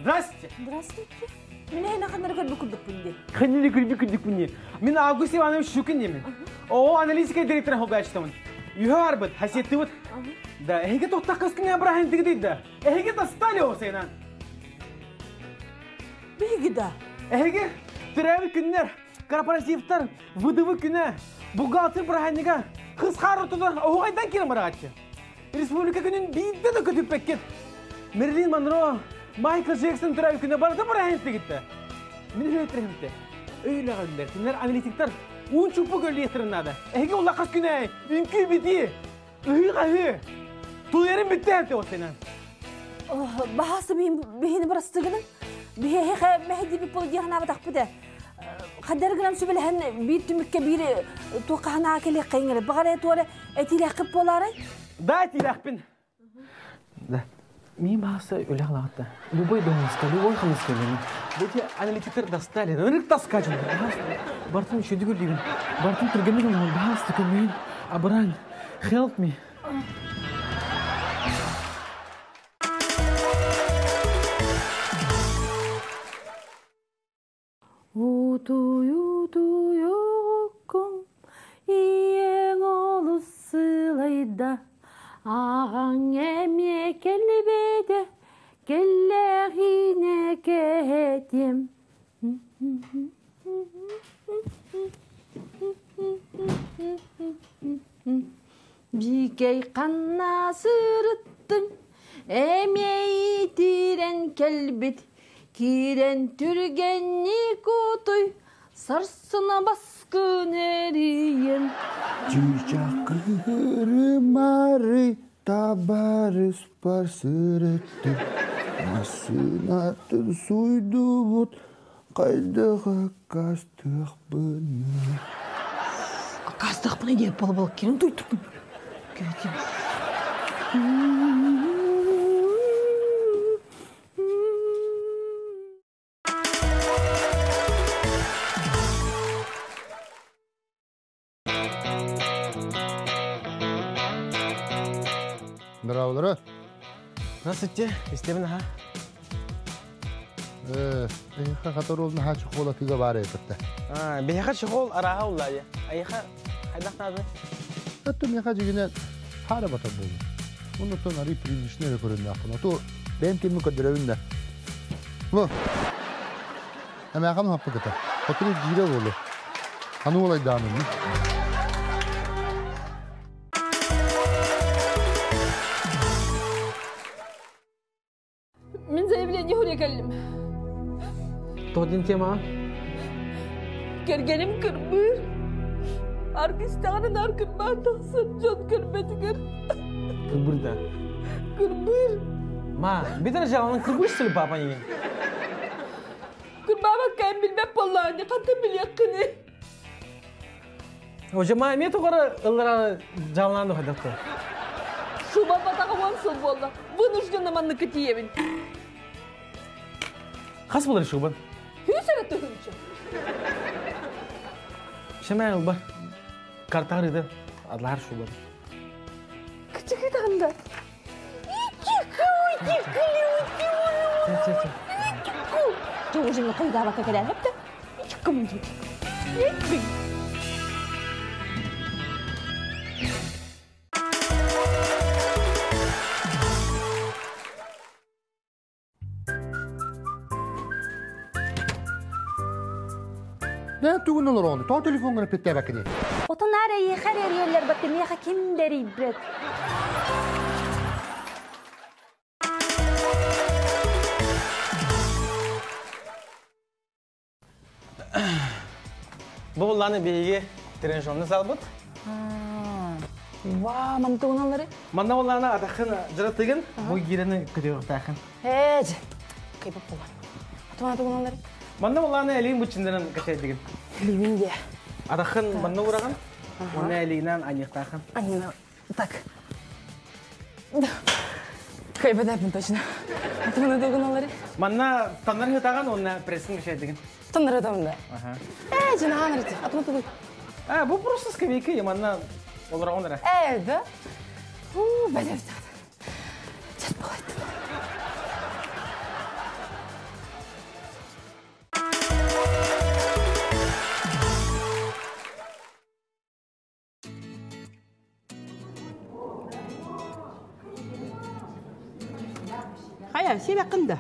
Здрасте. Здравствуйте. Мин эһини ханнары көрбүт курдукпун дии. Ханнары көрбүт курдукпун дии. Мин Август Иванович Щукин диэмин. Оо, аналитика директора холбоочтомун. Үһө барбыт, хасеттыбыт. Да, эһиги тоқтақ көскүнэ быраһын тигдей да. Эһиги тастали осайнан. Биһиги да. Эһиги төрөөбүт күннэр, корпоративтар, выдывы күнэ, бухгалтер бырааһынньыга, кыс хаар ортотугар оһуохайдан киирэн барааччы. Республика күнүн биирдэ да көтүппэккит. Мерлин Монро, Майкл Джексон төрөөбүт күнэ барыта бырааһынньыктыгытта. Мин үһүөттэрхимте. Өйлөҕөллөр. Кинилэр аналитиктар уун чуппу көллиэхтэрин наада. Эһиги улахас күнэ, үҥкүү битии, ыһыы-хаһыы. Тулуйарым бүттэ эпте осенан. Баһасы биһини бырастыгының биһиэхэ мэһэдиби пол диэхнаабатахпыт э. Хаддар гынан сүбэлэһэн биир түмүккэ биир туохха санаа кэлиэххэ иҥэрэ. Баҕар туора этиилээххит буолаарай? Да, этиилээхпин. Да. Мин бааса үлэ халаатта. Любой должностка, любой хамнаска үлэни. Бу те аналитиктар достали. Ырык таскачын. Бартын үшөдүгүр дейбин. Бартын түргенник оңон баасты көмөйүн. Абыран. Help me. Утуйу-утуйуккум, ийэҥ олус сылайда, аҕаҥ эмиэ кэлбэтэ, кэллэҕинэ кэһэтиэм. Биикэй ханна сырыттыҥ, эмиэ итирэн кэлбит, киирэн түргэнник утуй, сарсына баскын эрийэн. Чыычаах кыһырымары табаарыспар сырыттым, массыынатын суйдубут, хайдах аккаастыахпыный? Аккаастыахпыный диэн буола-буола кирин туйтукпун. Көтүм. Здравствуйте. Здравствуйте, истэбин аха. Эйиэхэ хатар наһаа чехол атыыга баар эбитэ. Биһиэхэ чехол арааһа уллаайа. Айыха хайдах наада? Өттө миэхэ дьигинэ хаара батар буолуо. Оннуттан арый приличный эрэ көрүннэхпин. Оту бэйэм киммин көрдөрөбүн да. Бу. Эмээхин уһаппыкыта. Хотуру дьиирэ буолуо. Аны уолайдаанын. Мин заявление хуре кэллим. Тоҕо тема? Кэргэним кырбыыр. Аргыстаҕына наар кырбаан тахсан дьон көрбөтүгэр. Кырбыр да? Кырбыыр. Ма, битер жаланын кырбыр что ли папа нигин? Кырбаабакка эн билбэт буоллаҕын хантан билиэххиний? Ожема эмиэ тугара ыллара жалаан духадахты. Шуба батаҕа уон сыл буолла. Вынуждена манныкы тиийэбин. Хас болар шубан? Хүс эрэ тыһыынча. Шемэ ылба. Картаҕар ыды. Адлар шубан. Кычыкы тағында. Тоғызыңы қойдабакка кэлэн эптэ. Нэ тугун олороҕун? Тоҕо телефоҥҥун эппиттээбэккиний? Отон аар эйиэхэ эрийэллэр бат миэхэ ким да эрийбэт. Бу булланы биһиги тренажерны салбыт. Ва, мантугуналары? Манна булланы атахын жыратыгын, бу гирени көтөөхтаахын. Ээж. Кайбап булан. Атума тугуналары? Манна булланы элиин буччындарын качайдыгын. Илиин де. Атахын манна ураган, уонна элиинан аньыктаахын. Аньына. Так. Кайбадапын точно. Атума тугуналары? Манна таннар хытаган, уонна прессин качайдыгын. Таннар хытаган да. Э, жина ханарти. Атума тугуй. А, бу просто скамейка, я манна олорогон эрэ. Э, да? У, бадап. Чат болайт. Хайа, сиэбэккин да?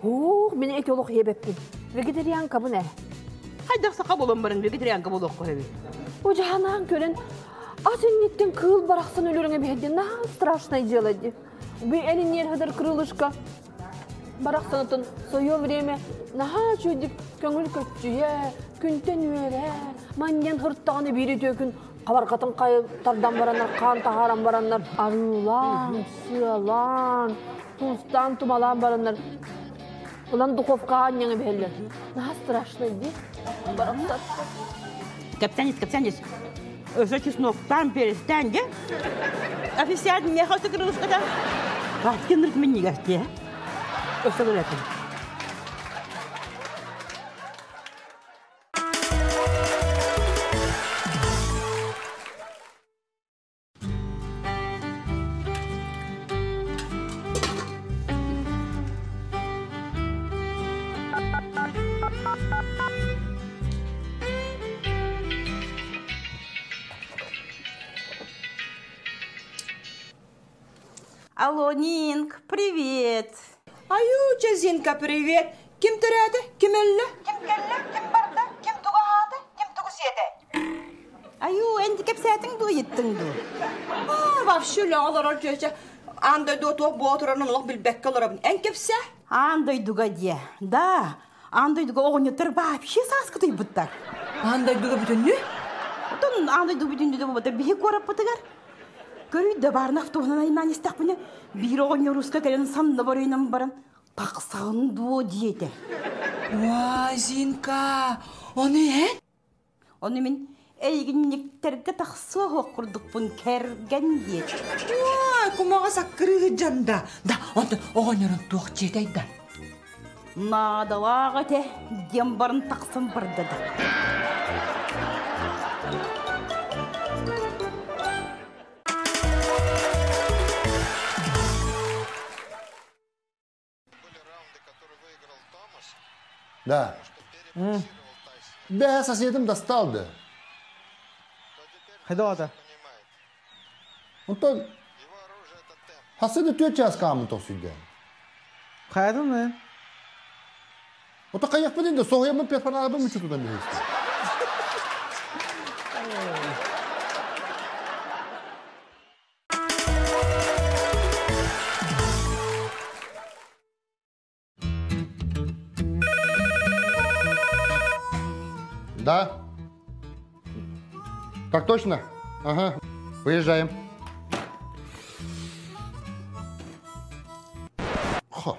Уух, мин эти олох иэбэппин. Вегетарианкабын ээ. Хайдах саха буолан баран вегетарианка буолуохха сөбүй? Бу дьаһанаан көрөн, ас инниттэн кыыл барахсан өлөрөҥө биһэрдин наһаа страшное дело дии. Бу элинниэр хыдар крылышко барахсанытын свое время наһаа үчүгүйдик көҥүл көччүйэ, күнтэн үөрэ, манньан хыртаҕына биир үтүө күн хабарҕатын хайы тардан бараннар, хаан таһааран бараннар, арыылаан, сыалаан, туустаан, тумалаан бараннар, ылан духовкаҕа анньаҥа биһэллэр. Наһаа страшно дии. Барахсан. Кэпсэнис, кэпсэнис. Өсө чесноктаан, перестээн дьэ. Официант миэхэ өссө кырылыската. Баткинырт минньигэс дии. Өссө гынатын. Алло, Нинк, привет! Аю, Зинка, привет! Ким төрөөтө? Ким өллө? Ким кэллэ? Ким барда? Ким тугу аһаата? Ким тугу сиэтэ? Аю, эн кэпсээтиҥ дуу, ыйыттыҥ дуу? Аа, вообще үлэҕэ олорор чүөчэ. Аан дойду туох буола турарын олох билбэккэ олоробун. Эн кэпсээ. Аан дойдуга диэ. Да, аан дойдуга оҕонньоттор вообще сааскы тыйбыттар. Аан дойдуга бүтүннүү? Оттон аан дойду бүтүннүү да буолбатар биһи куораппытыгар. Көрүй да баарына автобуһунан айнаан истэхпинэ, биир оҕонньор руска кэлэн санна барыйынан баран тахсаҕын дуо диэтэ. Уа, Зинка, ону эн? Ону мин эйигинниктэргэ тахсыа суох курдукпун кэргэн диэтим. Уа, кумаҕа саккырыы сылдьан да. Да, онтон оҕонньорун туох дьиэтэй да? Наадалаах этэ диэн баран тахсан барда да. Да. Бэһэ соседым достал да. Хайда Онтон хасыды түөрт чаас хаамын тохсуйда. Хайдын мен? Ото хайахпын инде соһуйаммын перфорабын мүчү тутан биһисти. Да. Так точно? Ага. Выезжаем. Хо.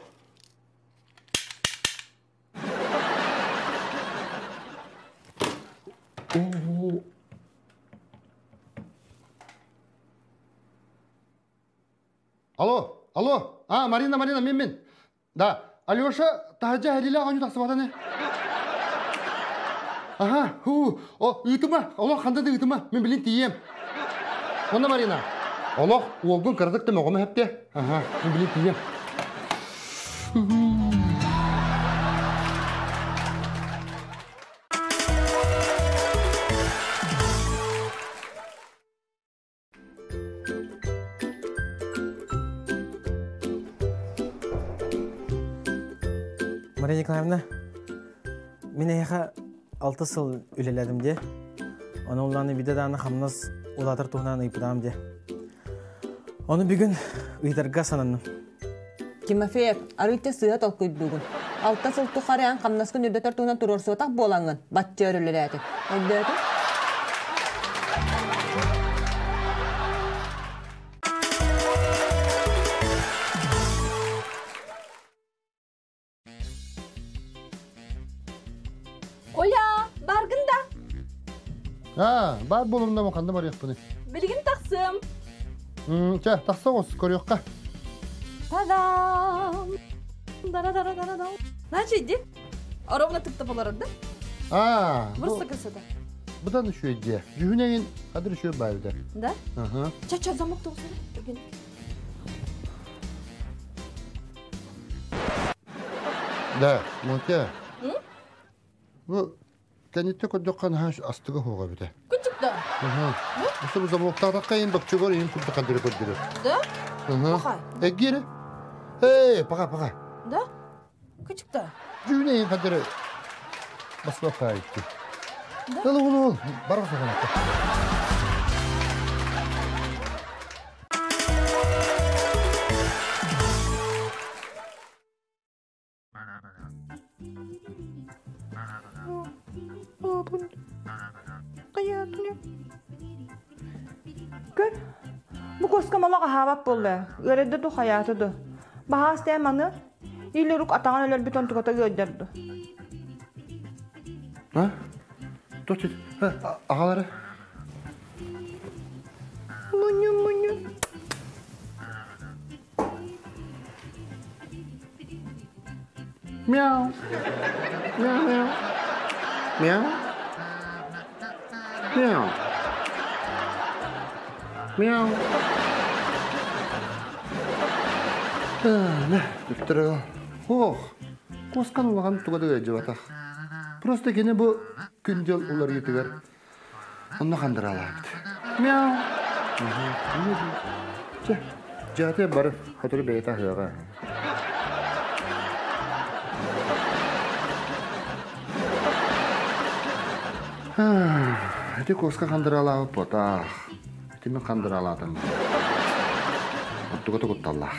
Алло, алло. А, Марина, Марина, мен мен. Да, Алеша таһырдьа Хәлилэ оонньуу тахсыбата ини. Аха, хуу, о, ыытыма, олох ханда да ыытыма, мин билин тиийиэм. Онно Марина, олох уолгун кыратык да мөҕүмэ хэптэ. Аха, мин билин тиийиэм. Мария Николаевна, мин эһиэхэ алта сыл үлэлээтим дии. Ону улааны биде дааны хамнас улаатар туһунан ыйпытаам дии. Ону бүгүн ыйтарга сананным. Тимофеев, арыйта сыыһа толкуйдуугун. Алта сыл тухары эн хамнаскын үрдэтэр туһунан туруорсуотах буолаҥҥын, бачча өрүлүрээтиҥ. Өйдөөтүҥ? Коля, баргын да? Аа, баар буолумна ханна барыахпыный? Билигин тахсыам. Чэ, тахса оҕус, көрүөххэ. Та-дам! Да-да-да-да-да-да. Значит, иди. Ровно тып-тып олорор да? Аа, Просто красота. Бұдан үшөй дие. Жүхүнеген қадыр үшөй байыда. Да? Ага. Ча-ча, замок тоғысады. Түрген. Да, Монте. Бу кэнниттэ көрдөххө наһаа астыга суоҕа эбитэ. Күнчүк да? Өссө бу замоктаатахха иин бөкчөгөр иин курдук хандыры көрдөрөр. Да? Эгиэрэ. Эй, пока, пока. Да? Кычыкта. Дьүүнэйин хадыры баспа кайты. Ыл, ыл, ыл, бар сохонокко. Көр, бу куоска малах аһаабат буолла. Ыарыйда ду хайаата ду. Баһаас тээ маны. Или рук атаҕын өлөрбүт онтуката ыалдьар ду. А? Тут аҕалары. Мунню мунню. Мяу. Мяу мяу. Мяу. Мяу. Мяу. Туттара. Ох, куоскан улахан туга да ыалдьыбатах. Просто кини бу күн-дьыл уларыйытыгар онно хандыралаабыт. Мяу. Чэ, дьааты бары хотуру бэйэтэ аһыаҕа. Ити куоска хандыралаабыт потаах. Ити мин хандыралаатым. Оттуга кутталлаах.